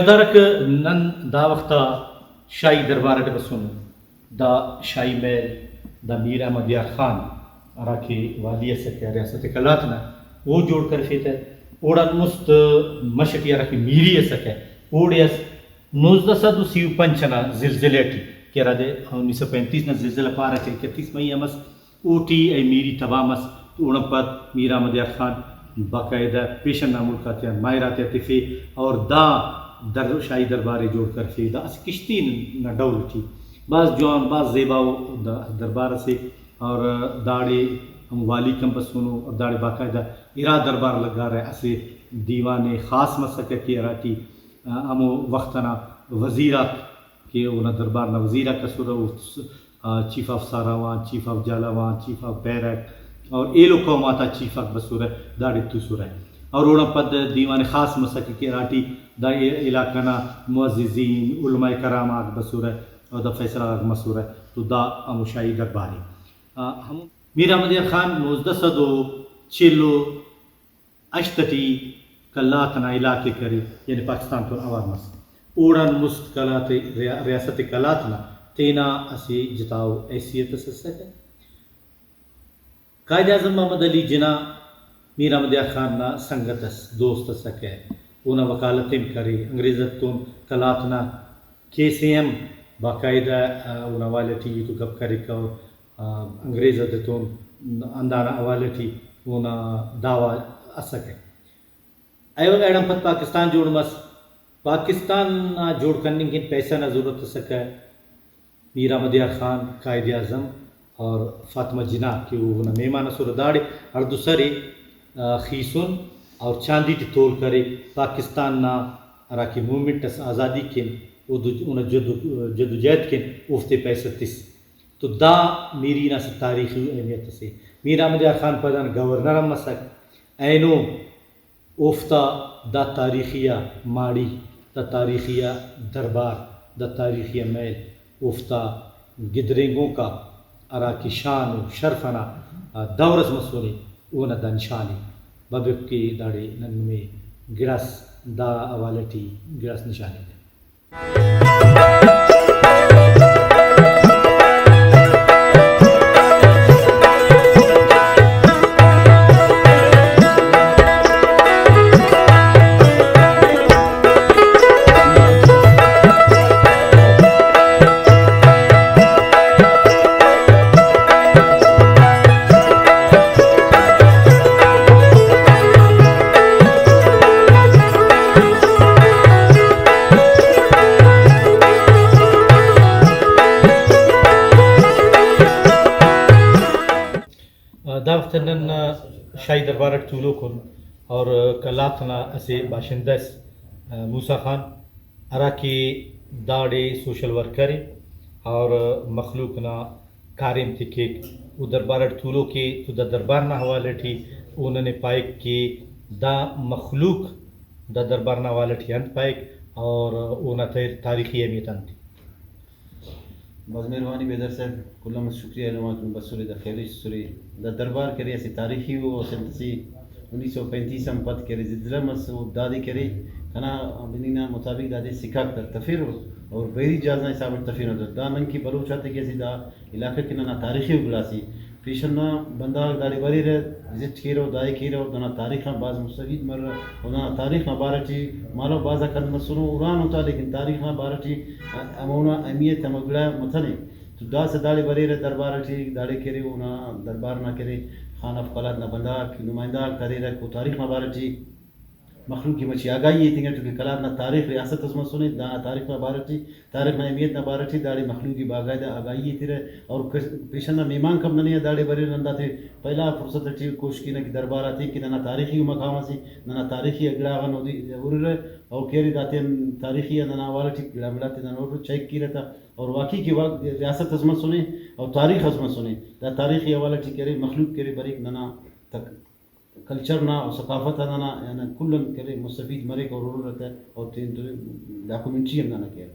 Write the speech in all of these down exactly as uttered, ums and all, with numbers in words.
قدرک، نن دا وخت آ شاہی دربار اٹی بسونن۔ دا شاہی محل دا میر احمد یار خان ہرا کہ والی اسکہ ریاست قلات نا، او جوڑ کرفیتہ۔ اوڑان مست مش اٹی ہرا کہ میری اسکہ اوڑے اس۔ نوزدہ سد و سی و پنچ ئنا زلزلہ ٹی کہ ہرادے انیس سو پینتیس نا زلزلہ پارہ کہ اکتیس مئی آ مس، اوٹی اے میری تباہ مس، تو اوڑان پد میر احمد یار خان باقاعدہ پیشن نا ملک آتیان ماہر آتیا تفے اور دا در-، شاہی دربار ءِ جوڑ کرفے۔ دا اسہ کشتی نا ڈول ٹی بھاز جوان، بھاز زیباؤ دا دربار اسے اور داڑے ہمو والیک ہم بسونو اور داڑے باقاعدہ ارا دربار لگارہ۔ اسہ دیوان خاص مسکہ کہ ہراٹی ہمو وخت ئنا وزیراک کہ اونا دربار نا وزیراک اسرہ، او، آ، chief of Sarawan, chief of Jhalawan, chief of بیرک اور ایلو قوم آتا چیف آک بسرہ، داڑے توسرہ۔ اور اوڑان پد دیوان خاص مسکہ کہ ہراٹی دا ع-، علاقہ نا معززین، علماء کرام آک بسرہ اور دا فیصلہ غاک مسرہ، تو دا ہمو شاہی دربار ءِ۔ آ، ہمو میر احمد یار خان نوزدہ سد و چل و ہشت ٹی قلات نا علاقہ کرے، یعنی پاکستان تون اوار مس۔ اوڑان مست قلات ریا-، ریاست قلات نا تینا اسہ جتاؤ حیثیت اس اسکہ۔ قائد اعظم محمد علی جناح میر احمد یار خان نا سنگت اس، دوست اسکہ، اونا وکالت ہم کرے۔ انگریز تون قلات نا کیس ءِ ہم باقاعدہ، آ، اونا حوالہ ٹی تو گپ کریکہ اور، آ، انگریز تتون ہندانا حوالہ ٹی اونا دعویٰ اسکہ۔ ایوہ ایڑان پد پاکستان جوڑ مس۔ پاکستان نا جوڑ کننگ کن پیسہ نا ضرورت اسکہ۔ میر احمد یار خان، قائد اعظم اور فاطمہ جناح کہ اونا مہمان ئسرہ، داڑے ہڑدو سر ءِ، آ، خیسن اور چاندی ٹی تول کرے۔ پاکستان نا ہراکہ موومنٹ ئس آزادی کن، او دو-، اونا جد و، جدوجہد کن اوفتے پیسہ تس۔ تو دا میری نا اسہ تاریخی اہمیت اسے۔ میر احمد یار خان پدان گورنر ہم مسک۔ اینو اوفتا دا تاریخی آ ماڑی، دا تاریخی آ دربار، دا تاریخی آ محل، اوفتا گدرینگوکا ہرا کہ شان و شرف ئنا دور ئس مسنے، اونا دا نشان ءِ۔ ببپ کہ داڑے نن نمے گڑاس دا حوالہ ٹی گڑاس نشان ایتہ۔ دا وخت نن شاہی دربار اٹ تولوک ان اور قلات نا اسہ باشندہ اس موسیٰ خان، ہرا کہ داڑے سوشل ورکر ءِ اور مخلوق نا کاریم تے کیک۔ او دربار اٹ تولوک ءِ تو دا دربار نا حوالہ ٹی او ننے پائک کہ دا مخلوق دا دربار نا حوالہ ٹی انت پائک اور اونا تیر-، تاریخی اہمیت انت ءِ۔ بھاز مہربانی بیدر صاحب، کل آن مست شکریہ ایلو آن کہ نم بسرے، دا خیال اٹ تسرے۔ دا دربار کرے اسہ تاریخی ءُ، اسہ انت اسے انیس سو پینتیس آن پد کرے زلزلہ مس، او دادے کرے کنا بننگ نا مطابق دادے سکھاک تفرہ اور بحری جہاز نا حساب اٹ تفنہ۔ دا نن کہ بلوچ آتے کہ اسہ دا علاقہ کہ ننا تاریخی ءُ گڑاسے، پیشن نا بندغ داڑے بریرہ، وزٹ کیرہ، دائے کیرہ اور دانا تاریخ آن بھاز مستفید مرہ اور دانا تاریخ نا بارہ ٹی مالو بھاز آ کن مسنو، ہرانو تا، لیکن تاریخ نا بارہ ٹی ہمونا اہمیت ہمو گڑا متنے۔ تو داسہ داڑے بریرہ دربار ٹی، داڑے کرے اونا دربار نا کرے خان آف قلات نا بندغ آک، نمائندہ آک ہریرہ، او تاریخ نا بارہ ٹی مخلوق ءِ مچے آگاہی ایتنگ اٹی کہ قلات نا تاریخ ریاست اس مسنے، دانا تاریخ نا بارہ ٹی، تاریخ نا اہمیت نا بارہ ٹی داڑے مخلوق ءِ باقاعدہ آگاہی ایترہ اور کس-، پیشن نا مہمانک ہم ننے آ داڑے بریرہ۔ نن داتے پہلا فرصت ٹی کوشش کینہ کہ دربار آتے کہ ننا تاریخی ءُ مقام اسے، ننا تاریخی آ گڑا غان اودے ہُررہ اور کہ ارے داتے آن تاریخی آ ننا حوالہ ٹی گڑا ملاتے نن ہُررہ چیک کیرہ تا اور واقعی کہ وا-، ریاست اس مسنے اور تاریخ اس مسنے۔ دا تاریخی حوالہ ٹی کہ ارے مخلوق کہ ارے بریک ننا تک کلچر نا و ثقافت آ ننا، یعنی کل آن کہ ارے مستفید مریک اور ہُررہ تہ اور تین تو ڈاکومنٹری ہم دانا کیرہ۔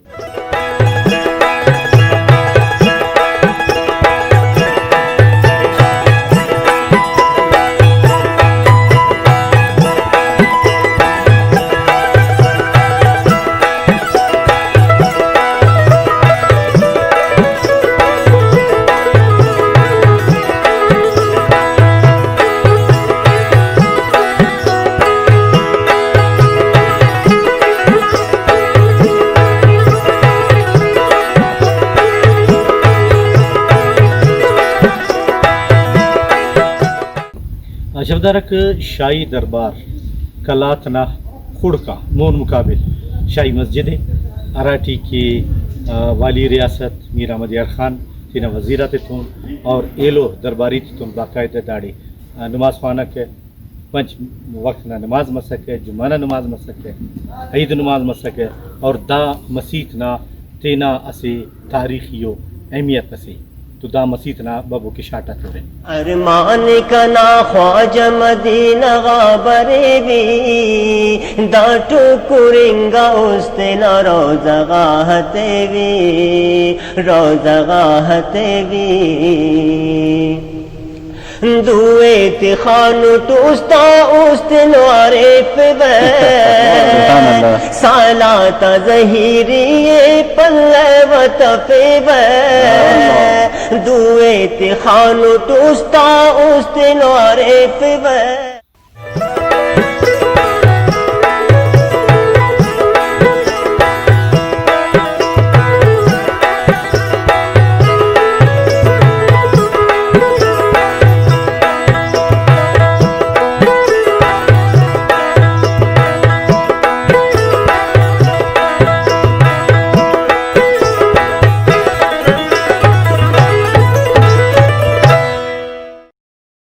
درک شاہی دربار قلات نا خڑک آ مون مقابل شاہی مسجد ءِ، ہراٹی کہ، آ، والی ریاست میر احمد یار خان تینا وزیر آتتون اور ایلو درباری تتون باقاعدہ داڑے، آ، نماز خوانک، پنچ وقت نا نماز مسکہ، جمعہ نا نماز مسکہ، عید نماز مسکہ، اور دا مسیت نا تینا اسہ تاریخی و اہمیت اسے، تو دا مسیت نا ببو کشاٹ آتے ہرن۔ ارمان کنا خواجہ مدینہ غا بریوی، دا ٹکر انگا است نا روضہ غا ہتیوی، روضہ غا ہتیوی۔ دو ایتخانٹ استا است نوارے پہ سبحان اللہ۔ سالاتا زہیری پلہ وتفیوہ۔ سبحان اللہ۔ دو ایتخانٹ استا است نوارے پہ